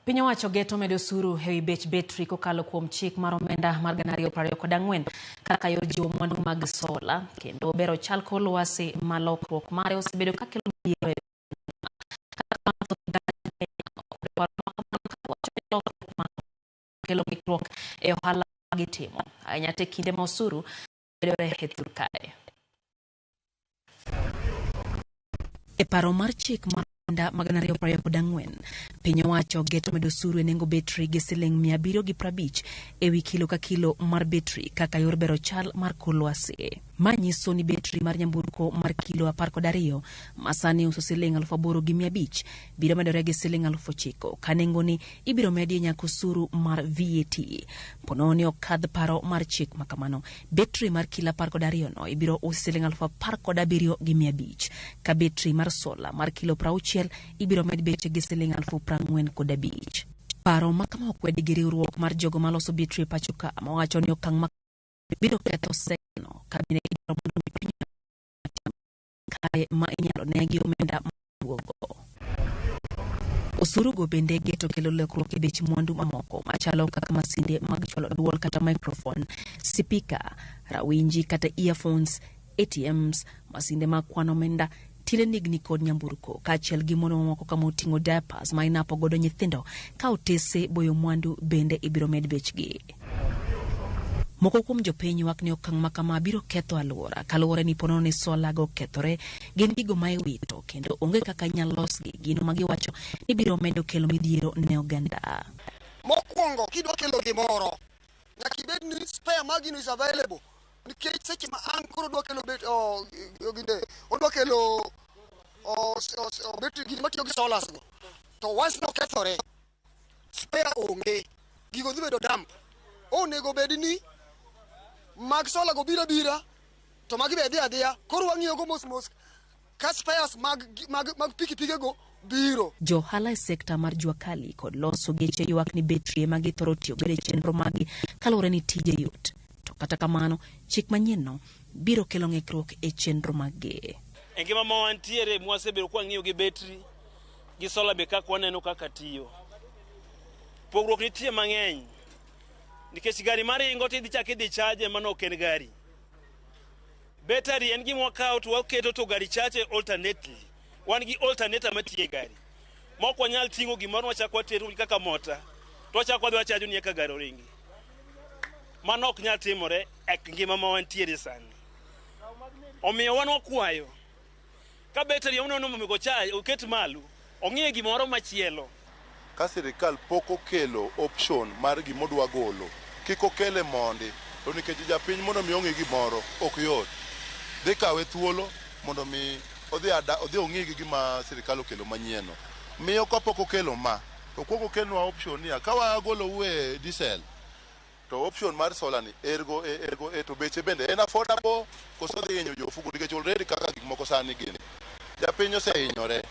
Piny owacho geto medo osuru ewi bech betri kokalo kuom chik mar omenda mar 2024 kaka yor jiwo mwandu mag sola kendo bero chal kor lwasi ma lokruok mare osebedo kakelo midhiero e kata kamano thoth oganda Kenya okwedo paro makamano kagiwacho ni lokruok ma kelo ng'ikruok e ohala magitimo ahinya to e kinde ma osuru medore e thur kae. E paro mar chik mar omenda mag 2024, piny owacho geto medo osuru e nengo betri gi siling 750 ewi kilo ka kilo mar betri kaka yor bero chal mar kor lwasi. Ma nyiso ni betri mar nyamburko mar kilo 12 ma sani uso siling 8,500 biro medore gi siling 9,000 ka nengoni ibiro medie nyaka osuru mar VAT. Pono ni okadh paro mar chik ma kamano, betri mar kilo 12 no ibiro usi siling 17,500 ka betri mar sola mar kilo 60 ibiro med beche gi siling 45,000. Paro ma kama okwedi gi riwruok mar jogo maloso betri e pacho ka mawacho ni okang' ma biro ketho sekno ka bende gidwaro mondo mi piny kare ma inyalo ne gi omenda duogo. Osuru go bende geto kelo lokruok e bech mwandu mamoko machalo kaka masinde mag chwalo duol kata microphone, sipika, rawinji kata earphones, ATMs, masinde mag kwano omenda, tiende ndigni kod nyamburko kaachiel gi mwandu mamoko kama oting'o diapers ma inapo godo nyithindo ka otese boyo mwandu bende ibiro med bechgi. Moko kuom jopiny ywak ni okang' ma kama biro ketho alwora kaluwore ni ponono ni sola go okethore gin gigo ma iwito kendo onge kaka inyalo losgi gino ma giwacho ni biro medo kelo midhiero ne oganda. Mokwongo kidwa kelo gimoro nyaka ibed ni spare mar gino is available nikech seche ma ang' koro odwa kelo bet oh, ginde odwa kelo oh, oh, betri gini matiyo gi solars go to once nokethore spare onge gigo dhi bedo damp onego bed ni mag sola go biro abira to magi be dhi adhiya koro wang'iyo go mos mos ka spares mag, mag, mag pikipike go biro. Jo ohala e sekta mar jua kali kod loso geche ywak ni betri ema githoro tiyo godo e chenro maggi kaluwore ni tije yot. To kata kamano, chik manyienno biro kelo ng'ikruok e chenro maggi. E ngima ma wantiere mwasebedo kwang'iyo gi betri gi sola be kaka waneno kaka tiyo. Pogruok nitie mang'eny nikech gari maringo to idhi chak idhi chaje mano ok en gari. Battery en gima wakawo to waketo to gari chache alternately. Wan gi alternator matiyo e gari. Ma ok wanyal ting'o gimoro wachak watero kaka mota to wachak wadhi wachajo ni eka gari oringi. Mano ok nyal timore e ngima ma wantiere sani. Omiyo wan wakwayo ka battery oneno monego cha oket malo ong'iye gimoro machielo. Ka sirikal pok okelo option mar gima odwa golo, kik okele mondi. To nikech japiny mondo mi ong'i gimoro ok yot. Dhi kawe thuolo mondo mi odhi ada, odhi ong'i gi gima sirikal okelo manyien no. Miyo kapok okelo ma, to okuongo okelnwa option niya, ka wagolou e diesel, to option mar solar ni ergo e ergo e to beche bende en affordable koso dhi hinyo jo ofuku nikech already kaka gik moko sani gin. Japiny osehinyore.